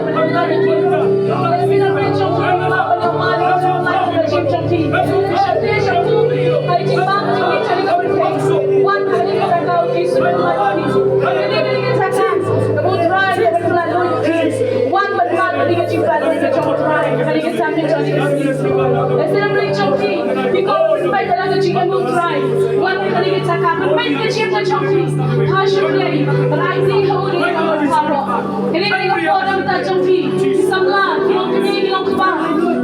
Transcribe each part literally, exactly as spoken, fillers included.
Let's celebrate Jong Phi, Papa, ïa ka life jong Jong Phi. Shakti, Shakti, ai jingmut jong ngi, jong ngi ka pyrthei. Wan ha kane ka jaka, U Jisu, wan ha kane ka jaka. Ka bun Trai, ïa ka la lut. Wan ban wan ha kane ka jingpynlong ka jong U Trai, ha kane ka jaka jong ngi. Let's celebrate Jong Phi, because despite the language jong U Trai, wan ha kane ka jaka, ban peit ka jingim ka jong Phi. Ha, shukriya, ban ai kti ha u, ïa ka baroh. Kane ka por nangta jong phi, ki samla, ki long kmie, ki long kpa,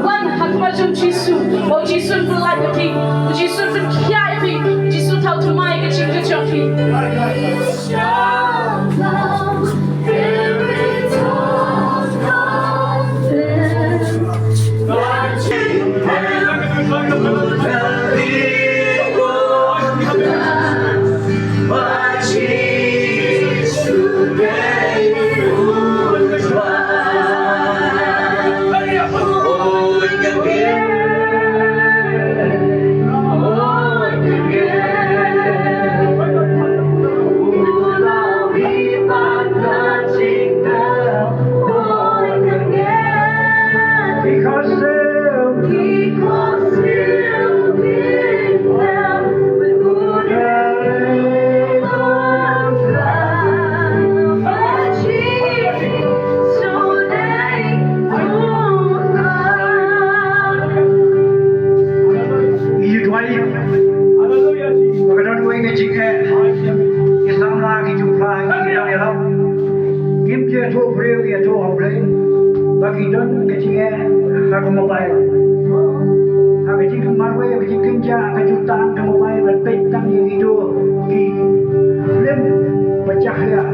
wan ha khmat jong Jisu. Ba U Jisu un pyllait ïa phi, U Jisu un pynkhiah ïa phi, U Jisu un thaw thymmai ka jingim ka jong phi. Ngi ju duwai ba ka don kawei ka jingeh, ki samla, ki jingpyrshah, ki jingïarap. Kim ju ïathuh briew, ïathuh ha U Blei ba ki don ka jingeh ha ka mobile. Ha ka jingkynmaw, ka jingkynjah, ka jingtang ka mobile, ban peit tang ïa kito ki film ba jakhlia,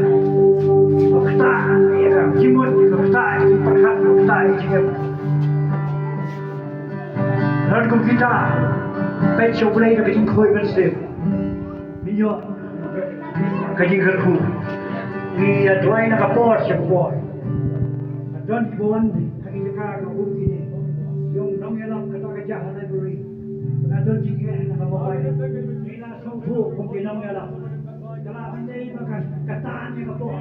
ba ktah ïa ka jingmut, ba ktah ïa ka jingpyrkhat, ba ktah ïa ka jingeh. Lada kum kita, peit sha U Blei da ka jingkhuid mynsiem. Ngi ïoh ka jingkyrkhu. Ngi ïa duwai na ka por sha ka por. Ka don kiba wan ha ki jaka kiba kum kine. Ïong nongïalap kata ka jaka ha library. Ka don jingeh na ka mobile. Ngi la sngewthuh kum ki nongïalap. Ka la pyndei ba ka, kata ne ka por.